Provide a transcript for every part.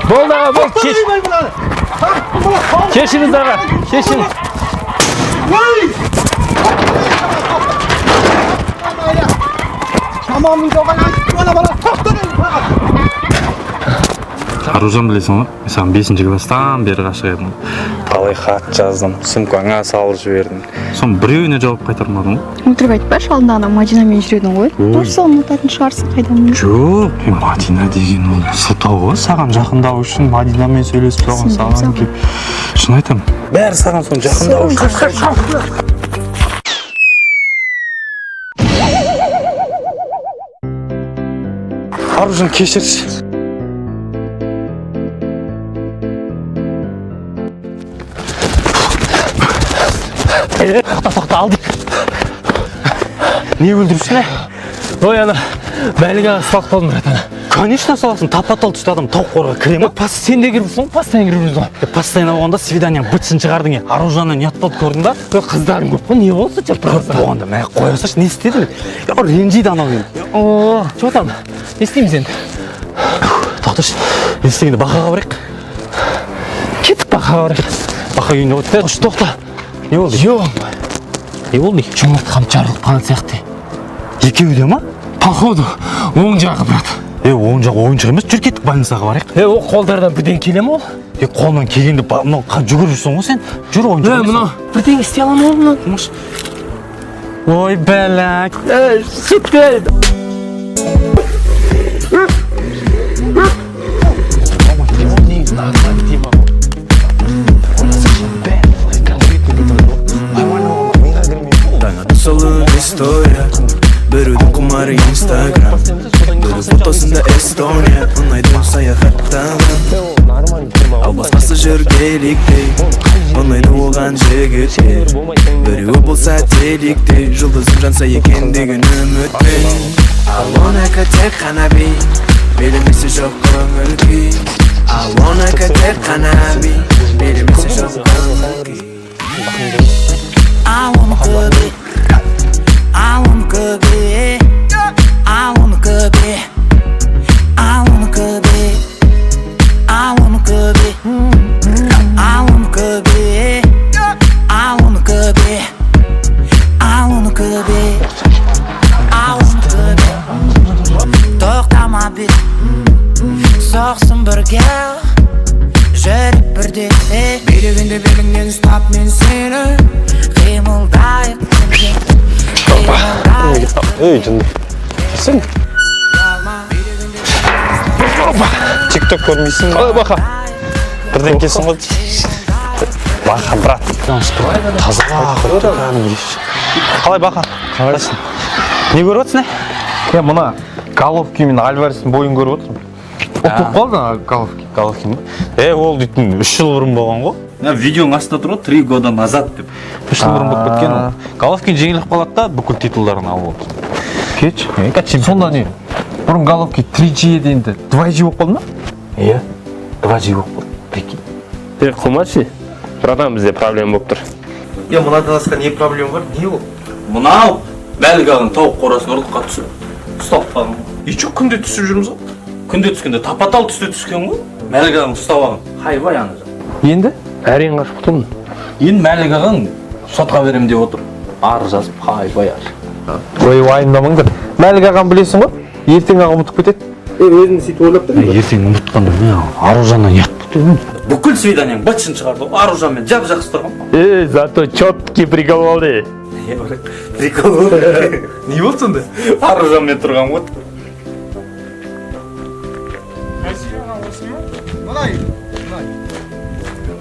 Болды, аға, болды. Кешіріңіз, аға, кешіріңіз. Аружан, білесің ғой, мен саған бесінші класстан бері ғашық едім. Талай хат жаздым, сумкаңа салып жібердім. Соның біреуіне жауап қайтармадың ғой. Өтірік айтпашы, алдында ана Мадинамен жүрдің ғой. Может, соны ұнататын шығарсың, қайдан білейін. Жоқ, е, Мадина деген ол сылтау ғой, саған жақындау үшін Мадинамен сөйлесіп соған Түсіндім саған саған. келіп. Шын айтамын, бәрі саған соны жақындау үшін. Аружан, кешірші. Тоқта, тоқта, алдық. Не өлтіріпсің, ә? Ой, ана Мәлік аға, ұсталып қалдым, братан. Конечно саласың, тапа тал түсті адам тауық қораға кіре ма? Сен де кіріпсің ғой, постоянно кіріп жүрсің ғой. Е, постоянно болғанда свидание бытшын шығардың, е. Аружаннан ұят болды, көрдің ба? Ой, қыздарың көп қой, не болды сен? Көп болғанда мә, қоя салшы, не істеді? Е, ренжиді анау енді. О, че там, не істейміз енді? Тоқташы, не істегенде Бақаға барайық. Кеттік, Бақаға барайық. Бақа үйінде отыр. Е, тоқта. Не болды? Ё, Не болды? Жұмыртқам жарылып қалған сияқты. Екеуі де ма? Походу, оң жағы, брат. Е, оң жағы ойыншық емес, жүр, кеттік, больницаға барайық. Е, ол қолдардан бірдеңе келе ме ол? Е, қолынан келгенде мынау жүгіріп жүрсің ғой сен. Жүр, ойыншық Е, емес. мынау бірдеңе істей ала ма ол мынау? Ой, бәлә. Е, сөйтпе. Солы история. Біреудің құмары Инстаграм, біреу фотосында Эстония. Ұнайды саяхаттаған, ал басқасы жүр геликте. Ұнайды оған жігіттер, біреуі болса телекте. Жұлдызым жанса екен деген үмітпен. Ал оныкі тек қана би, елемесі жоқ көңіл күй. Ал оныкі тек қана би, елемесі жоқ көңіл күй. I wanna could be, I wanna could be, I wanna could be, I wanna could be, I wanna could be, I wanna could be, I wanna could be, I wanna could be, I wanna could be. Тоқтама бит, соқсын бірге, жүрек бірде. Билегенде беліңнен ұстап мен сені. Қимылдайық бірге, қимылдайық. Ей, жынды. Сен ТикТок көрмейсің ба? Бақа. Бірдеңкесің ғой. Бақа, брат. Таза кәдімгідей. Қалай, Бақа? Қалайсың? Не көріп отырсың, ә? Е, мына Головкин мен Альварестің бойын көріп отырмын. Ұтылып қалды ана Головкин. Головкин ба? Е, ол дейтін 3 жыл бұрын болған ғой. Мына видеоның астында тұр ғой, 3 года назад деп. 3 жыл бұрын болып кеткен ол. Головкин жеңіліп қалады да, бүкіл титулдарын алып алды. Кеш. Сонда не? Бұрын Головкин 3G еді, енді 2G болып қалды ма? Иә. 2G болып қалды. Прикинь. Е, қылмашы, братан, бізде проблема болып тұр. Е, мынадан асқа не проблема бар? Не ол? Мынау Мәлік ағаның тауық қорасын ұрлыққа түсіп ұсталып қалған ғой. И чё, күнде түсіп жүрміз ғой? Күнде түскенде тапа тал түсте түскен ғой. Мәлік ағаң ұстап алған. Хайвай ана жақ. Енді? Әрең қашып құтылдым. Енді Мәлік ағаң сотқа беремін деп отыр. Арыз жазып, хайвай ар. Ой, уайымдамаңдар. Мәлік ағам білесің ғой, ертең ақ ұмытып кетеді. Ертең ұмытқанда мә, Аружаннан ұят болды. Бүкіл свиданиең бытшын шығарды ғой. Аружанмен жап жақсы тұрған. Е, зато четкий прикол болды. Прикол. Не болды сонда? Аружанмен тұрған ғой.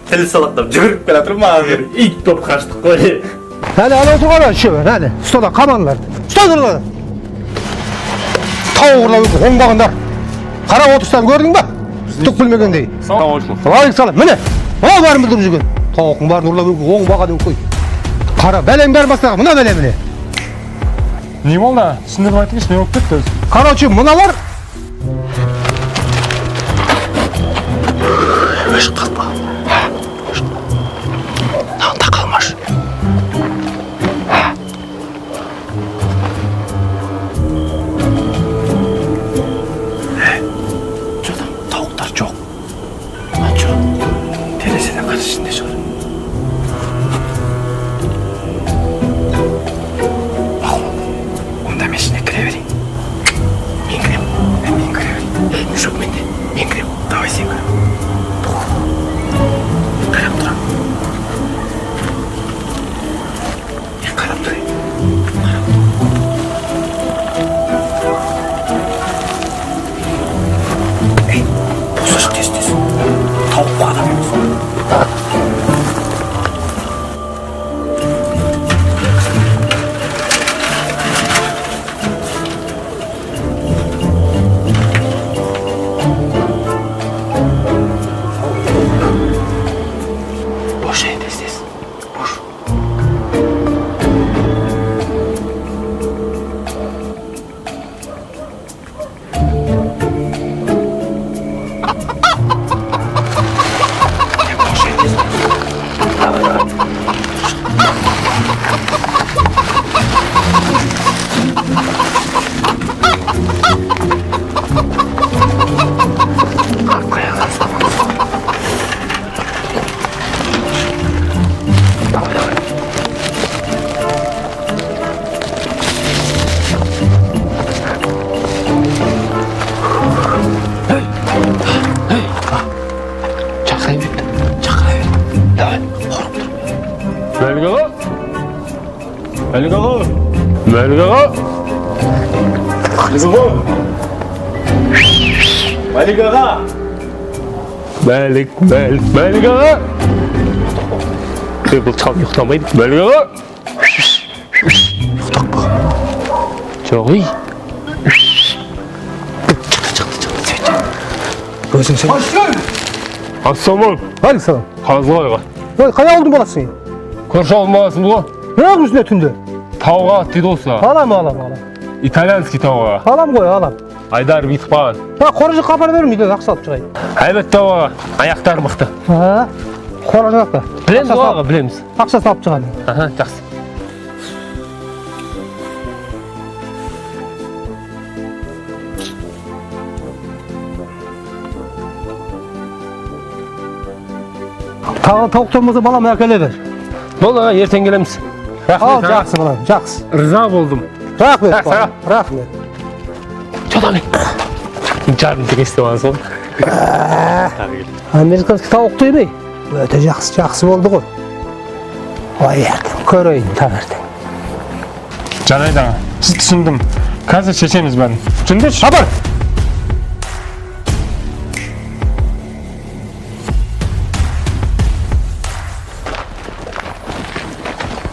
Тіл салақтап жүгіріп келе жатыр маған бері. Ит болып қаштық қой. Әне, ана отырған үшеуі, әне, столда қамаңдар. Ұста тұрыңдар. Тауық ұрлап оңбағандар. Қарап отырсаң көрдің ба? Түк білмегендей. Алейкум. Міне, мынау бәрін бүлдіріп жүрген. Тауықтың бәрін ұрлап оңбаған өңкей. Қара, бәлем бәрін бастаған, мына бәле міне. Не болды? Түсіндіріп айтыңызшы, не болып кетті өзі? Короче, мыналар Өшіп қалма. Мынаны қалмашы. Е, жоқ, тауықтар жоқ. Мәлік аға. Мәлік аға. Мәлік аға. Мәлік, Мәлік, Мәлік аға. Ей, бұл шал ұйықтамайды. Мәлік аға. Ұйықтап қалған. Жоқ, ей. Шықты, шықты, шықты. Өзің сен. Ассалаумағалейкум. Алейкум. Қалыңыз аға? Ой, қай ауылдың баласысың? Көрші ауылдың баласымыз ғой. Неғып жүрсің түнде? Тауға дейді ғой саған. Алам, алам, алам. Итальянский тауға. Алам ғой, алам. Айдар бүйтіп қалған. Ha, қора жаққа апара бермін, үйден ақша алып шығайын. Әлбетте аға, аяқтары мықты. Ha, қора жақта. Білеміз ғой аға, білеміз. Ақшасын алып шығайын. Аха, жақсы. Тағы тауықтан болса балам әкеле бер. Болды аға, ертең келеміз. Ал, Рахмет аға. жақсы балам, жақсы. Риза болдым. Рахмет, Жақсы, балам, рахмет. Че там? Жарым теңге істеп алғансың ғой. Американский тауық демей. Өте жақсы, жақсы болды ғой. Ой, ертең көрейін таңертең. Жарайды аға, сіз түсіндім. Қазір шешеміз бәрін. Жүріңдерші. Апар.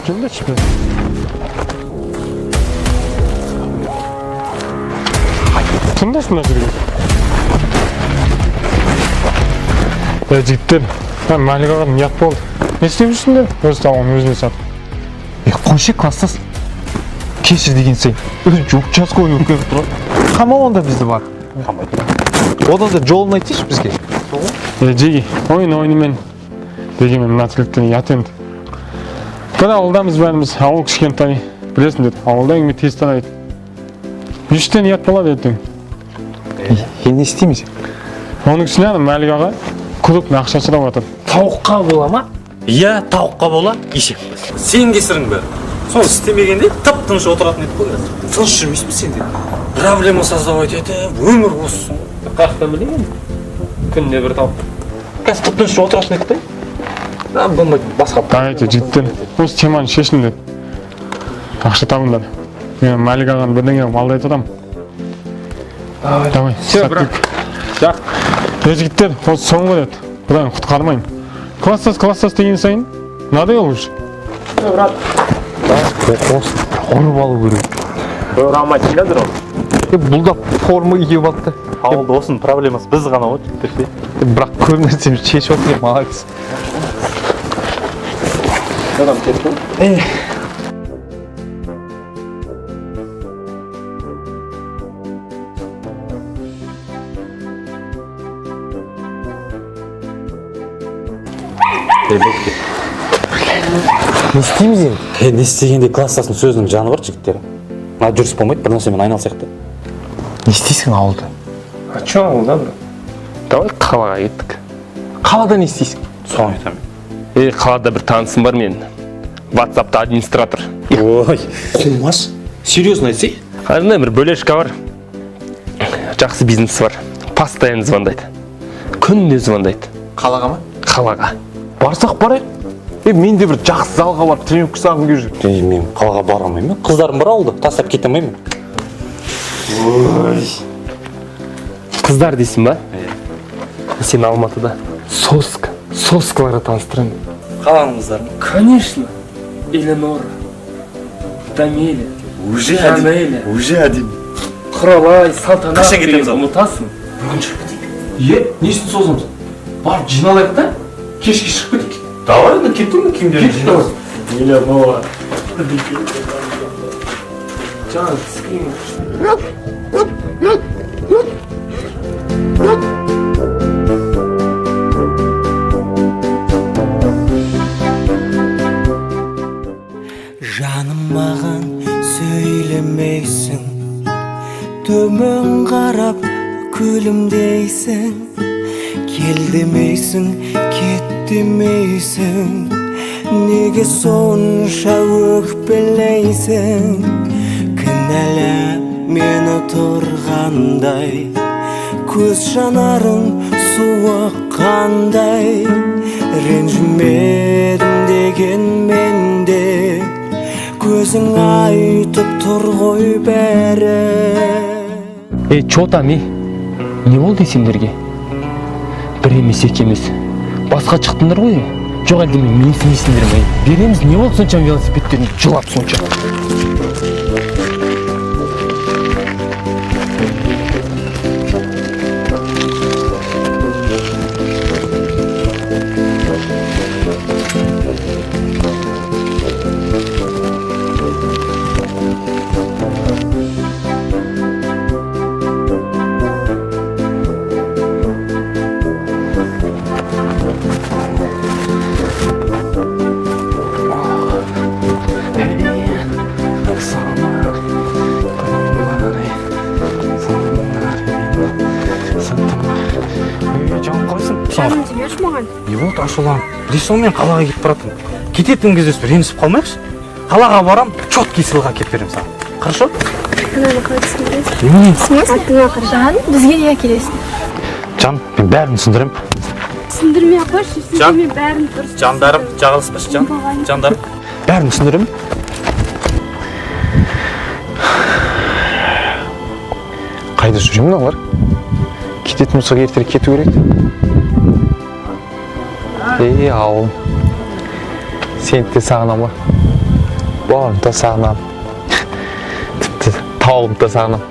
Жүріңдерші. Тыңдашы мына жерге. Е, жігіттер, мына Мәлік ағаның ұят болды. Не істеп жүрсіңдер? Өз тауығын өзіне сатып. Е, қойшы, класстас. Кешір деген сайын. Өзінше участковый болып келіп тұр ғой. Қама онда бізді бар. Одан да жолын айтсайшы бізге. Е, жеги, ойын ойынымен дегенмен мына тірліктен ұят енді. Бір ауылдамыз бәріміз, ауыл кішкентай. Білесіңдер, ауылда әңгіме тез тарайды. Ештен ұят болады ертең. Е, не істейміз? Оның үстіне ана Мәлік аға крупный ақша сұрап жатыр. Тауыққа бола ма? Иә, тауыққа бола, есек. Сен кесірің бәрі. Соны істемегенде тып тыныш отыратын едік қой қазір. Тыныш жүрмейсің бе сен де? Проблема создавать етіп, өмір осы. Қаяқтан білейін енді? Күніне бір тауық. Қазір тып тыныш отыратын едік қой. А, болмайды, басқа. Давайте, жігіттер, осы теманы шешіңдер. Ақша табыңдар. Мен Мәлік ағаны бірдеңе қылып алдайды тұрамын. Давай, Все, брат. сәттілік. Е, жігіттер, осы соңғы рет. Бұдан құтқармаймын. Класстас, класстас деген сайын надоел уже. Ұрып алу керек. Ұра қазір ол. Е, бұл да форма киіп алыпты. Ауылда осының проблемасы біз ғана ғой, жігіттер ше. Е, бірақ көп нәрсені шешіп отыр, молодец. Адам кетті ғой. Не істейміз енді? Е, не істегенде класстастың сөзінің жаны бар, жігіттер. Мына жүріс болмайды, бір нәрсемен айналысайық та. Не істейсің ауылда? А че ауылда, брат? Давай қалаға кеттік. Қалада не істейсің? Соны айтамын. Е, қалада бір танысым бар менің. WhatsAppта администратор. Ой, қумаш. Серьезно айтсай? Андай бір бөлешка бар. Жақсы бизнесі бар. Постоянно звондайды. Күнде звондайды. Қалаға ма? Қалаға. Барсақ барайық. Е, мен де бір жақсы залға барып тренировка жасағым келіп жүр. Е, мен қалаға бара алмаймын. Қыздарым бар ауылда, тастап кете алмаймын. Қыздар дейсің ба? Сен Алматыда соска, соскаларға таныстырамын. Қаланың қыздары. Конечно. Элеонора. Дамеля. Уже Жанеля. Уже әдемі. Құралай, Салтанат Қашан кетеміз деген ал? ұмытасың. Бүгін шығып кетейік. Е, не үшін созамыз? Барып жиналайық та, кешке шығып кетейік. Давай, да кеттің ғой киімдерін Кеттік давай. Элеонора. Жан, түскеймін. Жаным, маған сөйлемейсің, төмен қарап күлімдейсің. Кел демейсің, кет демейсің, неге сонша өкпелейсің? Кінәлап мені тұрғандай, көз жанарың суық қандай. Ренжімедім дегенмен де Көзің айтып тұр ғой бәрі. Ей, чё там, ей? Не болды сендерге? Бір емес, екі емес. Басқа шықтыңдар ғой. Жоқ, әлде мен менсінбейсіңдер ме? Береміз, не болды сонша велосипедтерін жылап сонша? Жаным демеші маған. Не болды ашуланып? Білесің ғой, мен қалаға кетіп баратырмын. Кететін кезде өстіп ренжісіп қалмайықшы. Қалаға барам, четкий сыйлық әкеліп беремін саған. Хорошо? Мынаны қалай түсіндіресің? Немене? В смысле? Атыңа қара. Жан, бізге неге келесің? Жан, мен бәрін түсіндіремін. Түсіндірмей ақ қойшы, Жан. мен бәрін дұрыс. Жандарым, жағылыспашы, жан. Жандарым. Бәрін түсіндіремін. Қайда жүр мыналар? Кететін болсақ, ертерек кету керек. Ей, ауылым, сені де сағынамын ғой, бауырымды да сағынамын, тіпті тауығымды да сағынамын.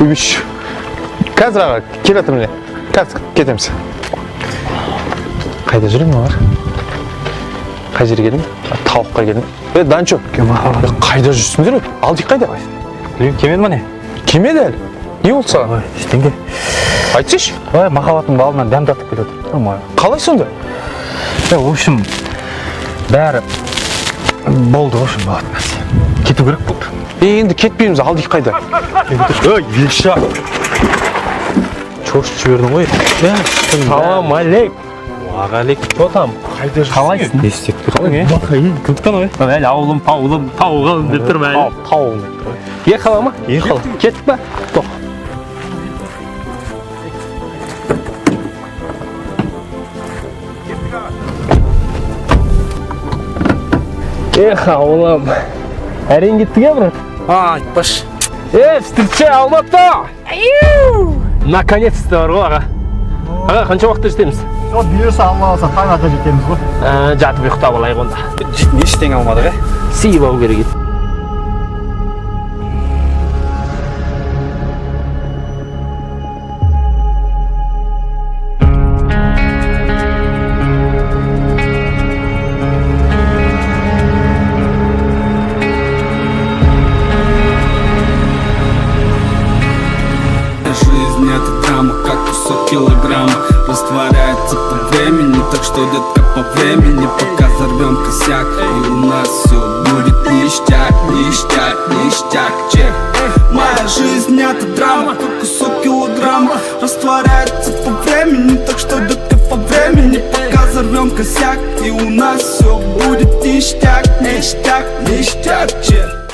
Үш қазір, аға, келе жатырмын, міне, қазір кетеміз. Қайда жүр мыналар? Қай жерге келдің? Тауыққа келдім. Е, Данчо, қайда жүрсіңдер? Алдик қайда? Білмеймін, келмеді ма не? Келмеді әлі. Не болды саған? Ой, ештеңе. Айтсайшы. Ой, махаббаттың балынан дәм татып келе отыр. Қалай сонда? Е, в общем, бәрі болды, в общем, болатын нәрсе. Кету керек болды. Е, енді кетпейміз, Алдик қайда? Ой, Елша. Шошытып жібердің ғой. Салам алейкум. Уағалейкум. Чё там? Қайда жүрсің? Қалайсың? Не істеп тұрсың, е? Кімдікі анау, е? Әлі ауылым, пауылым, тауығым деп тұрмын әлі. Тауығым деп тұр ғой. Ехала ма? Ехала. Кеттік па? Тоқ. Эх, ауылым. Әрең кеттік, ә, брат? А, айтпашы. Э, встречай, Алматы! Наконец-то бар ғой, аға. Аға, қанша уақытта жетеміз? Бұйырса, Алла қаласа, таң ата жетеміз ғой. Жатып ұйықтап алайық онда. Жейтін ештеңе алмадық, е? Сиіп алу керек еді. Жизнь это драма, как кусок килограмма. Растворяется по времени, так что, детка, по времени. Пока взорвем косяк, и у нас все будет ништяк, ништяк, ништяк, чек. Моя жизнь это драма, как кусок килограмма. Растворяется по времени, так что, детка, по времени. Пока взорвем косяк, и у нас все будет ништяк, ништяк, ништяк, чек.